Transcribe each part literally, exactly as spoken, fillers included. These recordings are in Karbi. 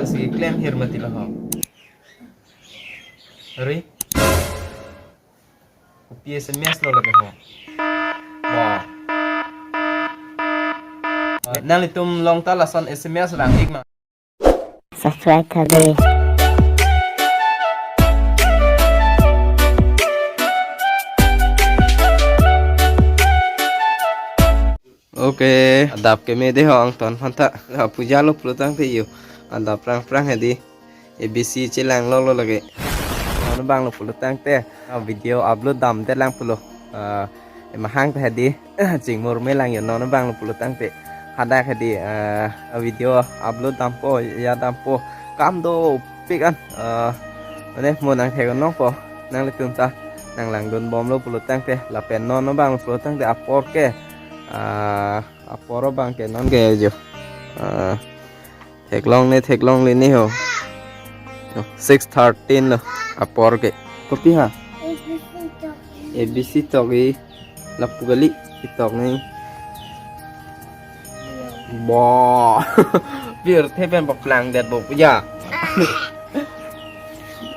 Si klem hir mati lo ho. Ri. Kopi S M S lo lake ho. Wah. Nanglitum along ta lason S M S rang ik ma. Subscribe tha dei. Okay, adap keme dei ho angton aphan ta. Ha, puja lo pulo tangte yo. Adap prang prang hedi. A B C chelang lo lo lake. Non abang lo pulo tangte, ah, video upload damde lang pulo. Ah, emahang ta hedi. Chingmur me lang yo non abang lo pulo tangte. Hadak hedi, ah, video upload dampo, ya dampo. Kam dopik an. Ah, mane mo nangthek nangpo. Nanglitum ta nanglangdun bom lo pulo tangte. Lapen non abang lo pulo tangte apor ke. Ah, apor abang ke non ke jo. Ah, theklongle, theklongle ni ho. Six thirteen lo apor ke. Kopi ha? A B C tok. A B C tok i. Lapu kali itok ni. Bo. Pirthe pen paplang det bo ya.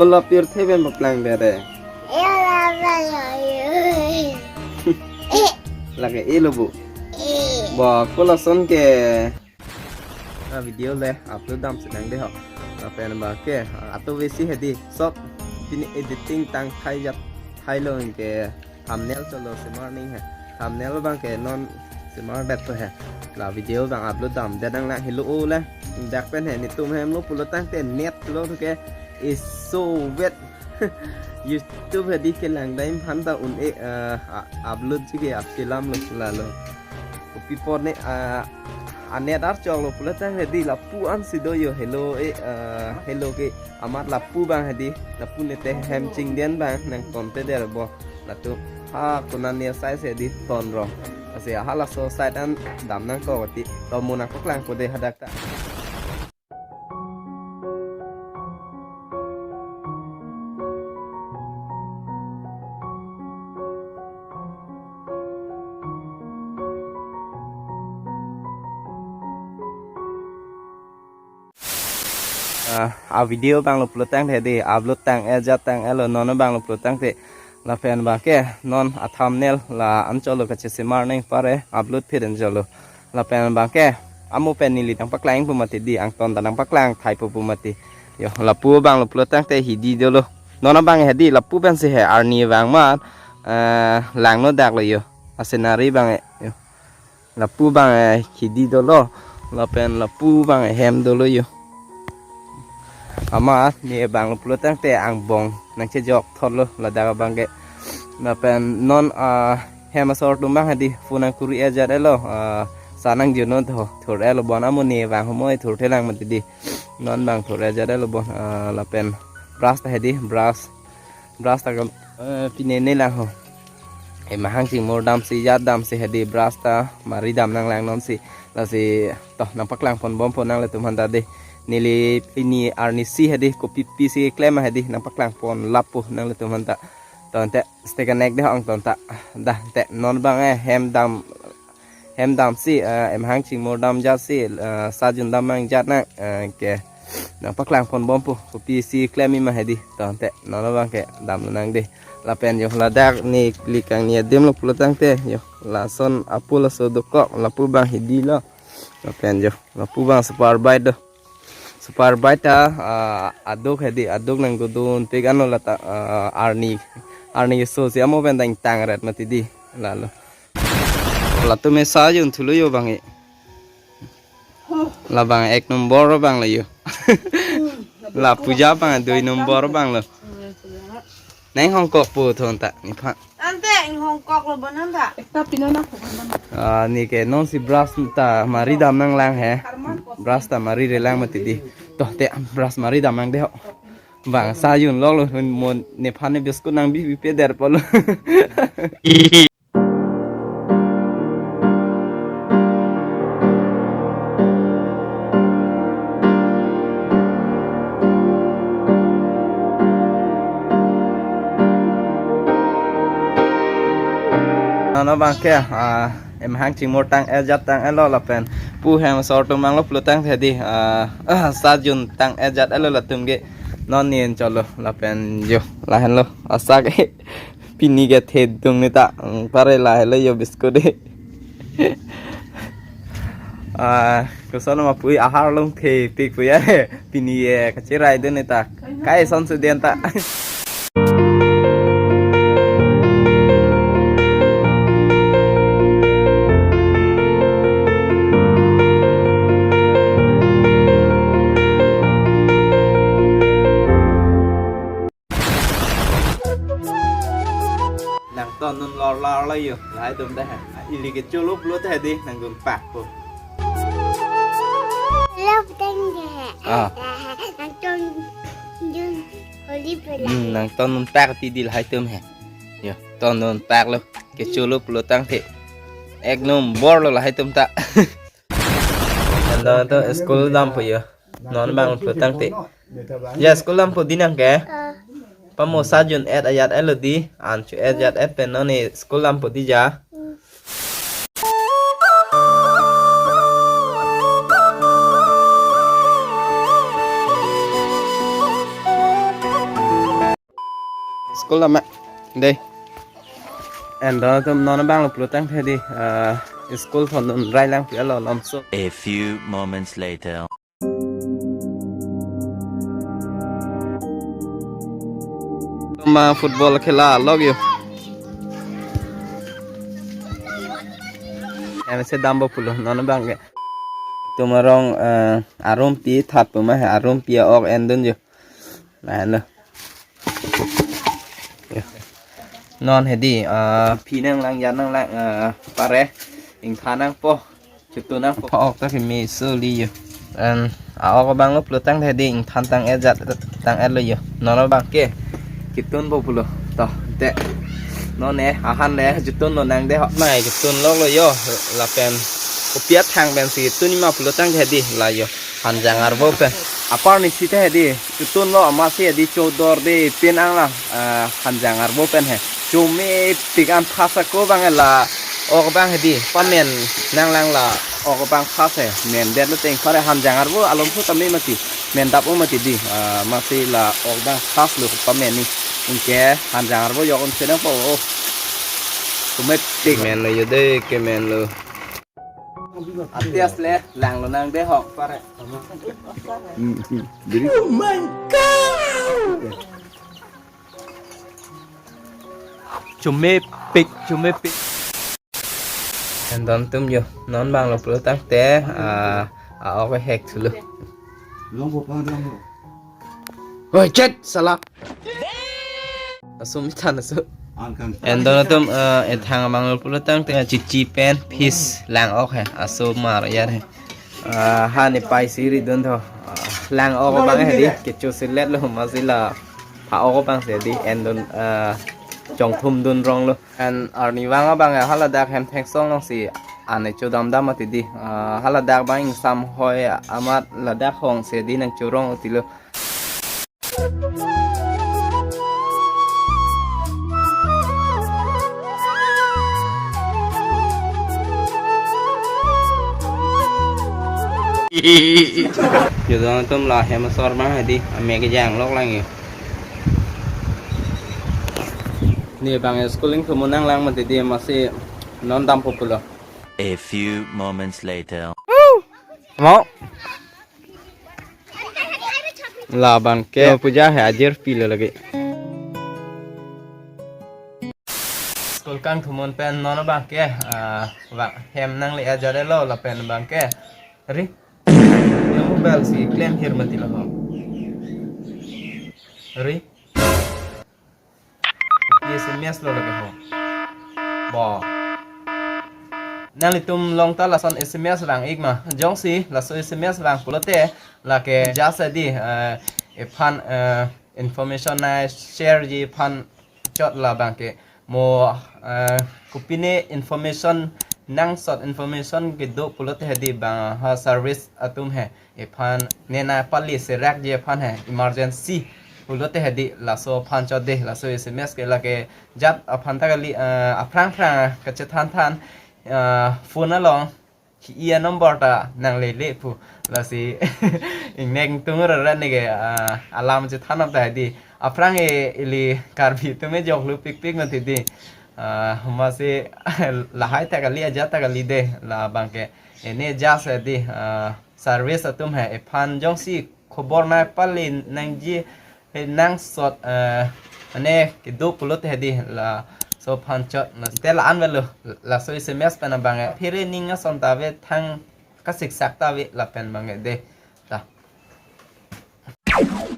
Kola pirthe pen paplang det eh. Lake elo bu. Bo, kolason ke. Ah, video le upload dam sedang dei ho. Lapen abang ke, ah, ato besi hedi. Sop pini editing tang thai jat thai lo ke thumbnail cholo semar ning he. Thumbnail abang ke non semar det to he. La video abang upload damde nang lang helo o le. Dak pen he netum hem lo pulo tangte net lo ke is so wet. YouTube hedi kelang dai aphan ta un-e, ah, a-, upload ji ke apsi lam lo lalo. Kopi apot ne, ah, anet archok lo pulo tang hedi lapu an si do yo helo e, ah, helo ke amat lapu abang hedi lapu ne te hem chingden abang nangtonte der bo. Latum ha konane size hedi ton rong. Lasi halaso side an dam nangkok ti. To mo nangpaklangpo dei hadak ta. Ah, a video abang lo pulo tangte dei, upload tang-e jat tang-e lo, non abang lo pulo tangte. Lapen abang ke non a thumbnail la-an cholo kachesemar nang pare upload phi den cholo. Lapen abang ke amo pen neli nangpaklang pu mati dei, angton ta nangpaklang thai pu pu mati. Yo, lapu abang lo pulo tangte hidi dolo. Non abang hedi lapu pen si he arni abang mat, eh, langno dak lo yo. A scenery abang e, yo. Lapu abang, eh, hidi dolo. Lapen lapu abang, eh, hem dolo yo. Amat ne abang lo pulo tangte angbong nangchejok thot lo ladak abang ke. Lapen non, ah, hem asor atum abang hedi phone nangkuri-e jat lo, ah, sa nangjuno tho, thur-e lo bon amo ne abang homoi thurthe lang mati dei. Non abang thur-e jat lo bon, ah, lapen brush ta hedi, brush. Brush ta kam, eh, pine ne lang ho. Emahang chingmur damsi jat damsi hedi brush ta mari dam nang lang non si. Lasi to nangpaklang pon bompo nanglitum aphan ta dei. Neli pini arni si hedi kopi pi si klem hedi nangpaklang pon lapu nanglitum aphan ta. To ante stay connect dei ho angton ta. Dah ante non abang, eh, hem dam hem damsi, eh, emahang chingmur dam jatsi, eh, sa jun dam mang jat nang, eh, ke nangpaklang pon bompo, kopi si klem ima hedi, to ante, non abang ke dam nang dei. Lapen yo, ladak neli kangni adim lo pulo tangte, yo, lason apo laso dokok, lapu abang hidi lo. Lapen yo, lapu abang super bike do. Super bike ta, ah, aduk hedi, aduk nangdodun pik ano lata, ah, arni, arni so si amo pen dang tang ret mati dei, lalo. Latum esa yun thulo yo abang e. Labang ek nombor abang lo yo. La puja abang dui nombor abang lo. Neng hongkok po thon ta nephan. Ante ing hongkok lo bonan ta. Ekta pino na pokok na. Ah, ne ke non si brush ta mari dam nang lang he. Brush ta mari re lang mati dei. To te brush mari dam nang dei ho. Bang sa yun lo lo mo nephan ne biscuit nangbi bi pe der po lo. Non abang ke, ah, Emahang chingmur tang-et jat tang-etlo lapen pu hem asor atum vanglo pulo tangte di, ah, ah, sajun tang-et jat-etlo latum ke. Non nin cholo lapen yo lahenlo asak pini ke thedung neta, mm, pare lahenlo yo biscuit de. Ah, koson ma pui ahar longthepik pui ya. Pini ye kachirai dun neta. Kai son student ta. Nangton nun lor lor lo yo, lahai atum ta ha. Ili ke cholo pulo ta di, nangdun pak po. Love dan je. Ah. Nangton dun holi pula. Hmm, nangton nun pak ti di lahai atum he. Yo, ton nun pak lo. Ke cholo pulo tangte ek nombor lo lahai atum ta. Ando to school dampo yo. Non vanglo pulo tangte. Ya school dampo di nang ke. Pamo sajun et ajat-etlo di. An chu-et jat-et pen non ni school dampo di ja. School dam ma. Dei. Ando atum non vanglo pulo tangte di, ah, school thondun rai lang pi alo lomso. A few moments later. Tuma football khela log yo. Em se dampo pulo non vang ke. Tuma rong, eh, arumpi that puma he arumpi ok endun yo. Lahenlo. Yo. Non he di, ah, phi nanglang, jan nanglang, ah, pare. Ingthan nangpo. Chitun nangpo. Pa-ok ta kimi suli yo. An a-ok abang lo pulo tangte di ingthan tang-et jat tang-etlo yo. Non abang ke. Chitunpo pulo. To, te. Non ne, ahan le, chitunlo nang de ho. Mai, chitunloklo yo. Lapen kopi athang pensi chitun ma pulo tangte di la yo. Hanjang arvo pen. Apar ni si te di. Chitunlo amatsi di chodor de pen ang la, ah, hanjang arvo pen he. Chomepik an phasa ko abang la ok abang he di. Pamen nanglang la ok abang phas he. Mendetlo teng pare hanjang arvo alomso tame mati. Mendap-o mati di. Ah, amatsi la ok abang phaslo pamen ni. Anke hanjang arvo yok un senang po. Oh. Chomepik. Menlo yo de ke menlo. Atias le, langlo nang de hok pare. Hmm, hmm. Beri. Oh my God! Chomepik, chomepik. Endon atum yo, non vanglo pulo tangte, ah, a-ok hek thulo. Long bo pang long bo. Oi, chet, sala. Asum than asu. An kan. Endon atum, eh, ethang abang lo pulo tangte chichi pen fish lang-ok he. Asum mar yar he. Ah, ha ne pai si ridun tho. Ah, lang-ok abang he di. Kecho silet lo amatsi la. Pha-ok abang si di. Endon, eh, chongthum dun ronglo. An arnivang abang ya haladak hem thengsong alongsi an ne chodam dam mati di. Ah, haladak abang ingsam hoi amat ladak hong si di nangchorong utilo. Yo don atum la hem asor abang he di, ame kejang lok lang yo. Ne abang school ingthum nanglang mati di amatsi non dampo pulo. A few moments later. Mo. Labang ke puja he ajir pilo lagi. School kangthum pen non abang ke, ah, abang hem nangle ajat-etlo lapen abang ke. Ri. Yang mobile si klem hir mati lo ho. Ri. Kopi S M S lo lake ho. Bo. Nanglitum along ta lason S M S vang-ik ma. Jongsi laso S M S vang pulote lake just adi, eh, ephan, eh, information nai share ji aphan chot labang ke. Mo, eh, kopine information nangsot information kedo pulote hedi bang ha service atum he. Ephan nena pali serak ji aphan he emergency pulote hedi laso aphan chot de laso S M S ke lake jat aphan ta kali, eh, aphrang phrang kachethan than ah, phone along ki-i a-number ta nanglele pu. Lasi ingnek tung rara neke, ah, alarm chethan nang ta hedi. Aphrang e ili Karbi atum e joklu pikpik mati di. Ah, masi lahai ta kali, ajat ta kali de. Labang ke ini just hedi, ah, service atum he, ephan jongsi khobor nangpali nangji, he nangsot, eh, mane kedo pulote hedi, laso aphan chot, na te la-an avelo, laso S M S pen abang e. Phere ning ason ta ave, thang kasiksak ta ave lapen abang e de. Ta.